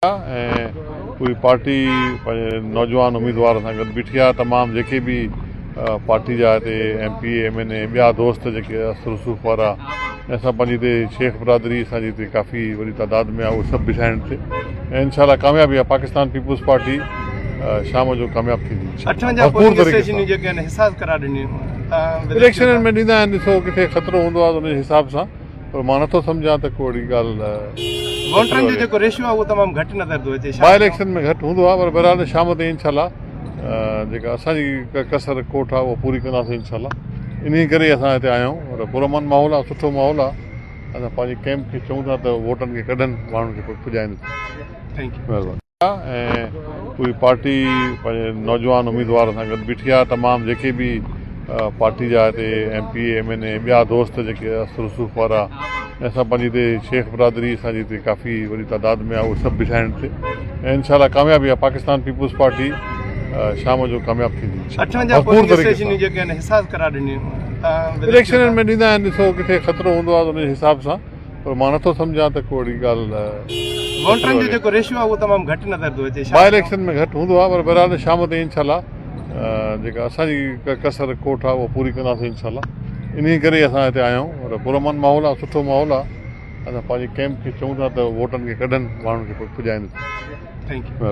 آهي ۽ پوري پارٽي پنهنجي نوجوان اميدوار سان گڏ بيٺي آهي. تمام جيڪي به پارٽي جا هتي M P A, M N A ٻيا دوست جيڪي اثر رسوخ وارا ۽ اسان پنهنجي هتي شيخ برادري اسان جي هتي ڪافي وڏي تعداد ۾ آهي اهي سڀ بيٺا آهن هتي ۽ انشاء الله ڪاميابي آهي پاڪستان پيپلز پارٽي شام جو ڪامياب ٿيندي انشاء الله 58 ڀرپور پولنگ طريقي اسٽيشنون سان. جيڪي آهن حساس قرار ڏنيون تان اليڪشنن ۾ ڏيندا آهن ڏسو ڪٿي خطرو هوندو آهي ته ان جي حساب سان پر مان نٿو سمجهان ته ڪو اهڙي ڳالهه ووٽرن جو جيڪو ريشو آهي اهو تمام گهٽ نظر ٿو اچي. باء اليڪشن ۾ گهٽ هوندو آهي پر بهرحال شام تائين انشاء الله جيڪا اسان جي ڪسر کوٽ آهي اها پوري ڪنداسين انشاء الله انهي ڪري ئي اسان هتي آيا آهيون پر پرامن ماحول آهي سٺو ماحول آهي اسان پنهنجي ڪئمپ کي چئون ٿا ته ووٽن کي ڪڍن ماڻهن کي پڄائين. Thank you. مهرباني. ۽ پوري پارٽي پنهنجي نوجوان اميدوار سان گڏ بيٺي آهي. تمام جيڪي به پارٽي جا هتي M P A, M N A ٻيا دوست جيڪي اثر رسوخ وارا ۽ اسان پنهنجي هتي شيخ برادري اسان جي هتي ڪافي وڏي تعداد ۾ آهي اهي سڀ بيٺا آهن هتي ۽ انشاء الله ڪاميابي آهي پاڪستان پيپلز پارٽي شام جو ڪامياب ٿيندي انشاء الله 58 ڀرپور پولنگ طريقي اسٽيشنون سان. جيڪي آهن حساس قرار ڏنيون تان اليڪشنن ۾ ڏيندا آهن ڏسو ڪٿي خطرو هوندو آهي ته ان جي حساب سان پر مان نٿو سمجهان ته ڪو اهڙي ڳالهه ووٽرن جو جيڪو ريشو آهي اهو تمام گهٽ نظر ٿو اچي. باء اليڪشن ۾ گهٽ هوندو آهي پر بهرحال شام تائين انشاء الله جيڪا اسان جي ڪسر کوٽ آهي اها پوري ڪنداسين انشاء الله انهي ڪري ئي اسان هتي آيا آهيون پر پرامن ماحول آهي سٺو ماحول آهي اسان پنهنجي ڪئمپ کي چئون ٿا ته ووٽن کي ڪڍن ماڻهن کي پڄائين. Thank you.